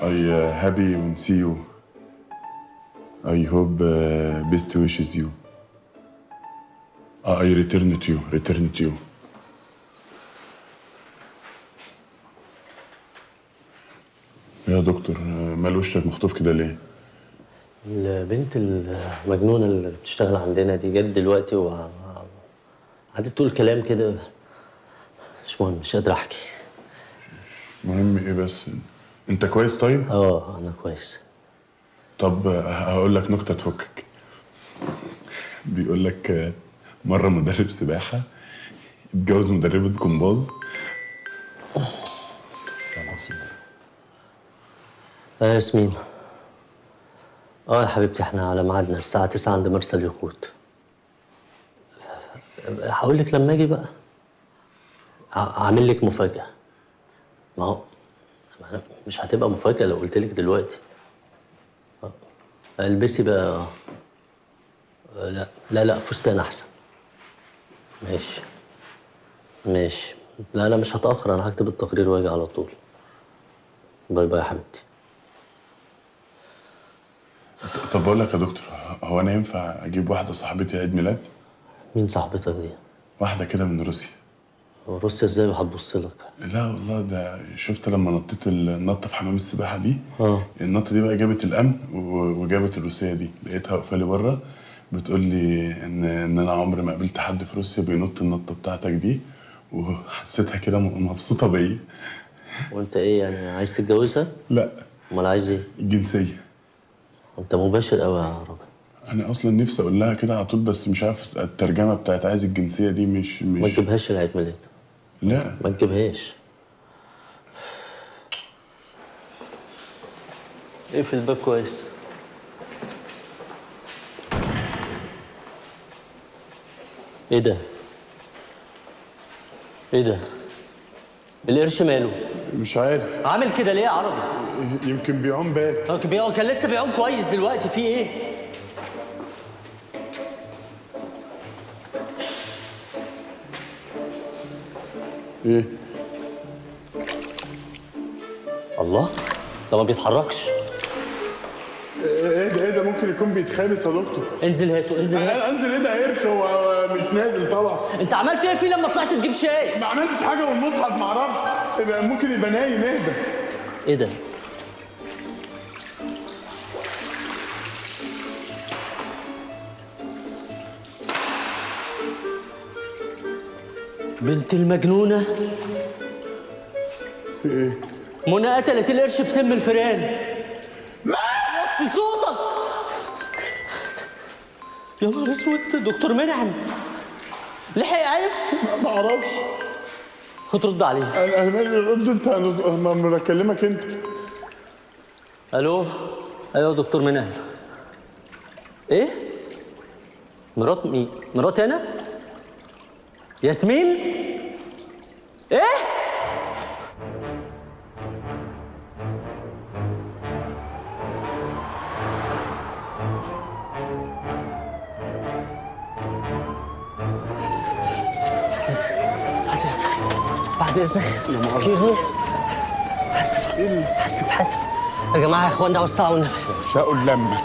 I happy when see you. I hope best wishes you. I return to you, return to you. يا دكتور، مال وشك مخطوف كده ليه؟ البنت المجنونة اللي بتشتغل عندنا دي جت دلوقتي وقعدت تقول كلام كده مش مهم، مش قادر احكي. مهم ايه بس؟ انت كويس طيب؟ اه انا كويس. طب هقول لك نكتة تفكك. بيقول لك مرة مدرب سباحة اتجوز مدربة جمباز. يا ياسمين. اه يا حبيبتي، احنا على ميعادنا الساعة 9 عند مرسى اليخوت. هقول لك لما اجي بقى. عامل لك مفاجأة. ما هو ما مش هتبقى مفاجأة لو قلت لك دلوقتي. البسي بقى. لا لا لا، فستان احسن. ماشي ماشي. لا لا مش هتأخر، انا هكتب التقرير واجي على طول. bye bye يا حبيبتي. طب بقول لك يا دكتور، هو انا ينفع اجيب واحدة صاحبتي عيد ميلاد؟ مين صاحبتك دي؟ واحدة كده من روسيا. روسيا ازاي وهتبص لك؟ لا والله، ده شفت لما نطيت النطه في حمام السباحة دي؟ اه. النطه دي بقى جابت الامن وجابت الروسية دي، لقيتها واقفة لي بره بتقول لي ان انا عمري ما قابلت حد في روسيا بينط النطه بتاعتك دي، وحسيتها كده مبسوطة بيا. وانت ايه يعني، عايز تتجوزها؟ لا. امال عايز ايه؟ الجنسية. انت مباشر قوي يا راجل. انا اصلا نفسي اقول لها كده على طول، بس مش عارف الترجمة بتاعت عايز الجنسية دي مش ما مش تجيبهاش العيد ميلاد. لا ما تجيبهاش. اقفل الباب كويس. ايه ده؟ ايه ده؟ القرش ماله؟ مش عارف. عامل كده ليه يا عربي؟ يمكن بيعوم back. هو كان لسه بيعوم كويس، دلوقتي في ايه؟ ايه؟ الله، ده ما بيتحركش. ايه ده؟ ايه ده؟ ممكن يكون بيتخابس يا دكتور. انزل هاته، انزل هاته. انا انزل ايه ده؟ قرش هو مش نازل طبعا. انت عملت ايه فيه لما طلعت تجيب شاي؟ ما عملتش حاجة والمصحف ما اعرفش. يبقى ممكن يبقى نايم. اهدى. ايه ده؟ بنت المجنونة. في ايه؟ منى قتلت القرش بسم الفيران. وطي صوتك. يا نهار اسود، دكتور منعم لحق عرف؟ ما اعرفش. خد رد عليه. انا مالي، رد انت، انا بكلمك انت. الو، ايوه دكتور منعم. ايه؟ مرات مين؟ مراتي انا؟ ياسمين؟ ايه؟ بعد اذنك، excuse me. حاسب حاسب حاسب يا جماعة، يا اخوان ده وسعوا والنبي. شاقوا اللمة.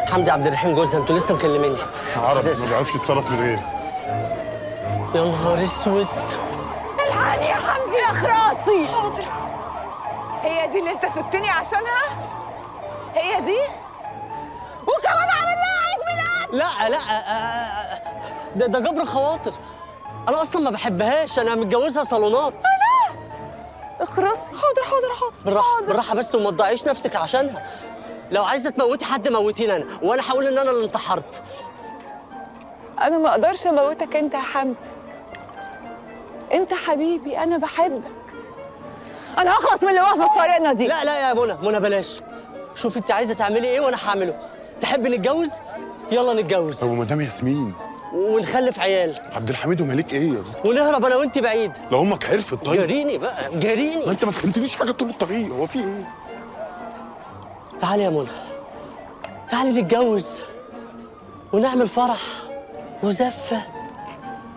حمدي عبد الرحيم جوزها، انتوا لسه مكلميني. عربي ما بيعرفش يتصرف من غيري. يا نهار اسود. الحقني يا حمدي يا خراسي. حاضر. هي دي اللي انت سبتني عشانها؟ هي دي؟ وكمان عامل لها عيد ميلاد؟ لا لا، ده جبر خواطر. انا اصلا ما بحبهاش، انا متجوزها صالونات. انا اخرسي. حاضر حاضر حاضر. بالراحة بالراحة بس، وما تضيعيش نفسك عشانها. لو عايزه تموتي حد موتيني انا، وانا هقول ان انا اللي انتحرت. انا ما اقدرش اموتك انت يا حمدي، انت حبيبي، انا بحبك. انا هخلص من اللي واقفة في طريقنا دي. لا لا يا منى، منى بلاش. شوفي انت عايزه تعملي ايه وانا هعمله. تحبي نتجوز؟ يلا نتجوز. طب ومدام ياسمين؟ ونخلف عيال. عبد الحميد ومالك ايه يا دكتور؟ ونهرب انا وانت بعيد. لو امك عرفت. طيب جاريني بقى، جاريني. ما انت ما فهمتنيش حاجة طول الطريق، هو في ايه؟ تعالي يا منى، تعالي نتجوز ونعمل فرح وزفه.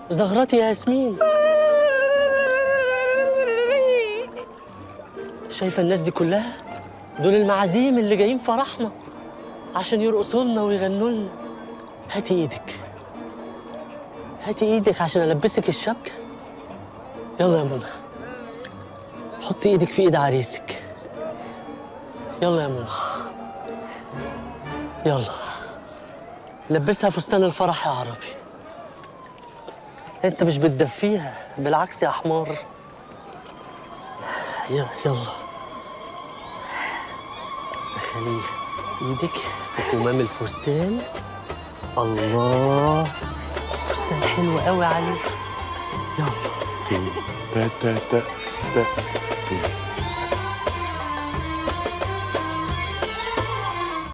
زغرتي يا ياسمين. شايفه الناس دي كلها؟ دول المعازيم اللي جايين فرحنا عشان يرقصوا لنا ويغنوا لنا. هاتي ايدك، هاتي ايدك عشان البسك الشبكة. يلا يا منى، حطي ايدك في ايد عريسك. يلا يا منى، يلا لبسها فستان الفرح يا عربي. انت مش بتدفيها، بالعكس يا حمار. يلا دخلي ايدك في كمام الفستان. الله، فستان حلو قوي عليك. يلا. تا تا تا تا.